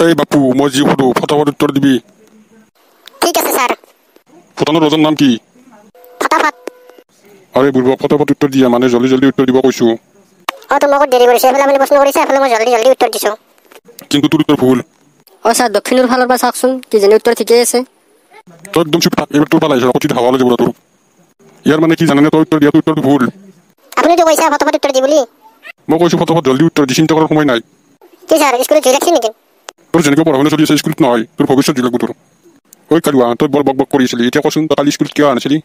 এই বাপু, মই যি সুধো ফটাফট উত্তৰ দিবি। ঠিক আছে ছাৰ। ভূটানৰ ৰজাৰ নাম কি? ফটাফট। আৰে বুৰ্বক, ফটাফট উত্তৰ দিয়া মানে জলদি জলদি উত্তৰ দিব কৈছোঁ। অঁ, তো মই দেৰি কৰিছে, এইফালে আপুনি প্ৰশ্ন কৰিছে, এইফালে মই জলদি জলদি উত্তৰ দিছোঁ। কিন্তু তোৰ উত্তৰ ভুল। অঁ ছাৰ, দক্ষিণৰ ফালৰ পৰা চাওকচোন, কিজানি উত্তৰ ঠিকেই আছে। তই একদম চুপ থাক। এইবাৰ তোৰ পালা আহিছ, কচিত হাৱা যাব তোৰ। ইয়াৰ মানে কি জানানে? তই উত্তৰ দিয়াটো উত্তৰটো ভুল। আপুনিতো কৈছে ফটাফট উত্তৰ দি বুলি। মই কৈছোঁ ফটাফট জলদি উত্তৰ দি, চিন্তা কৰাৰ সময় নাই। কি ছাৰ, স্কুলত জুই লাগছি নেকি? তোৰ যেনেকৈ পঢ়া শুনা চলি আছে, স্কুলত নহয়, তোৰ ভৱিষ্যত জুই লাগব তোৰ। ঐ কালুৱা, তই বৰ বক বক কৰি আছিলি, এতিয়া কচোন, তই কালি স্কুলত কিয় অহা নাছিলি?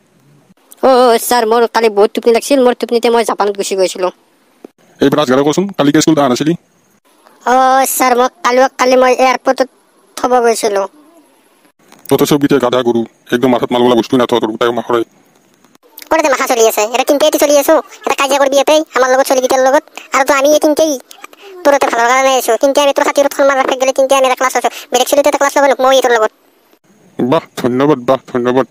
অঁ ছাৰ, মোৰ কালি বহুত টোপনি লাগিছিল, মোৰ টোপনিতে মই জাপানত গুচি গৈছিলোঁ। এইবাৰ ৰাজগাৰে কচোন, কালি কিয় স্কুলত অহা নাছিলি? অঁ ছাৰ, মই কালুৱাক কালি মই এয়াৰপৰ্টত থ'ব গৈছিলোঁ। তহঁতৰ চবকেইটা গাধা গৰু, একদম মাথাত মাল বোলা বস্তু নাই তহঁতৰ গোটাই মাখৰে। ক'ত মাথা চলি আছে? এটা তিনিটাই চলি আছো, এটা কাজিয়া কৰিবি ইয়াতে আমাৰ লগত, চলিকেইটাৰ লগত। আৰু তো আমি এই তিনিটাই তোৰ এটা ভালৰ কাৰণে আহিছোঁ। তিনিটাই আমি তোৰ খাতিৰত সন্মান ৰাখি গ'লে তিনিটাই আমি এটা ক্লাছ আছোঁ, বেলেগ চলিতে এটা ক্লাছ ল'ব মই তোৰ লগত। বাহ ধন্যবাদ, বাহ ধন্যবাদ।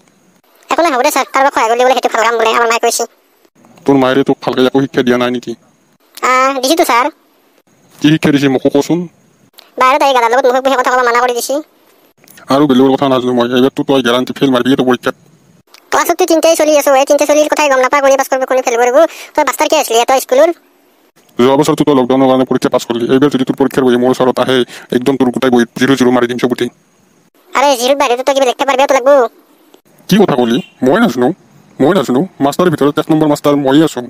একো নাই, হ'ব দে ছাৰ, কাৰোবাক সহায় কৰিলে বোলে সেইটো ভাল কাম বোলে আমাৰ মায়ে কৈছে। তোৰ মায়েৰে তোক ভালকৈ একো শিক্ষা দিয়া নাই নেকি? দিছোতো ছাৰ। কি শিক্ষা দিছে মোকো কচোন। বাহিৰত আহি গাধাৰ লগত মুখে মুখে কথা ক'ব মানা কৰি দিছে। আৰু বেলেগৰ কথা নাজানো মই। এইবাৰতো তই গেৰাণ্টি ফেইল মাৰিবি তো পৰীক্ষাত। ক্লাছততো তিনিটাই চলি আছোঁ, এই তিনিটা চলিৰ কথাই গম নাপায় কোনে পাছ কৰিব কোনে ফেইল কৰিব। তই মাষ্টাৰ কি আছিলি তই স্কুলৰ? যোৱা বছৰতো তই লকডাউনৰ কাৰণে পৰীক্ষা পাছ কৰিলি, এইবাৰ যদি তোৰ পৰীক্ষাৰ বহি মোৰ ওচৰত আহে, একদম তোৰ গোটাই বহিত জিৰ' জিৰ' মাৰি দিম চবতে। আৰে জিৰোত বাহিৰতো তই কিবা লিখিব পাৰিবি তো লাগব। কি কথা ক'লি? মই নাজানো, মই নাজানো? মাষ্টাৰৰ ভিতৰত 1 নম্বৰ মাষ্টাৰ ময়ে আছোঁ।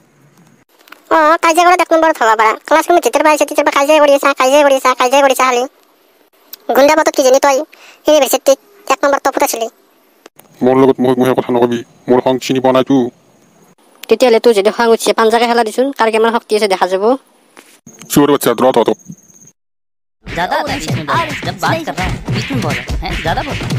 অঁ, কাজিয়া কৰাত 1 নম্বৰত হ'ব পাৰা। ক্লাছ ৰুমত যেতিয়াৰ পৰা আহিছে তেতিয়াৰ পৰা কাজিয়া কৰি আছা, কাজিয়া কৰি আছা, কাজিয়া কৰিছা। খালি গুণ্ডা পাতত কিজানি তই ইউনিভাৰ্চিটিত 1 নম্বৰ টপত আছিলি। মোৰ লগত মুখে মুখে কথা নকবি, মোৰ খং চিনি পোৱা নাইতো। তেতিয়াহ'লে তোৰ যদি খং উঠিছে, পাঞ্জাকে খেলা দিচোন, কাৰ কিমান শক্তি আছে দেখা যাব। চোৰ বাচ্চা, দ্ৰ তহঁতক। ज्यादा आता है बीच में बोलना, जब बात कर रहा हूँ बीच में बोल रहा है, ज्यादा बोल रहा हूँ।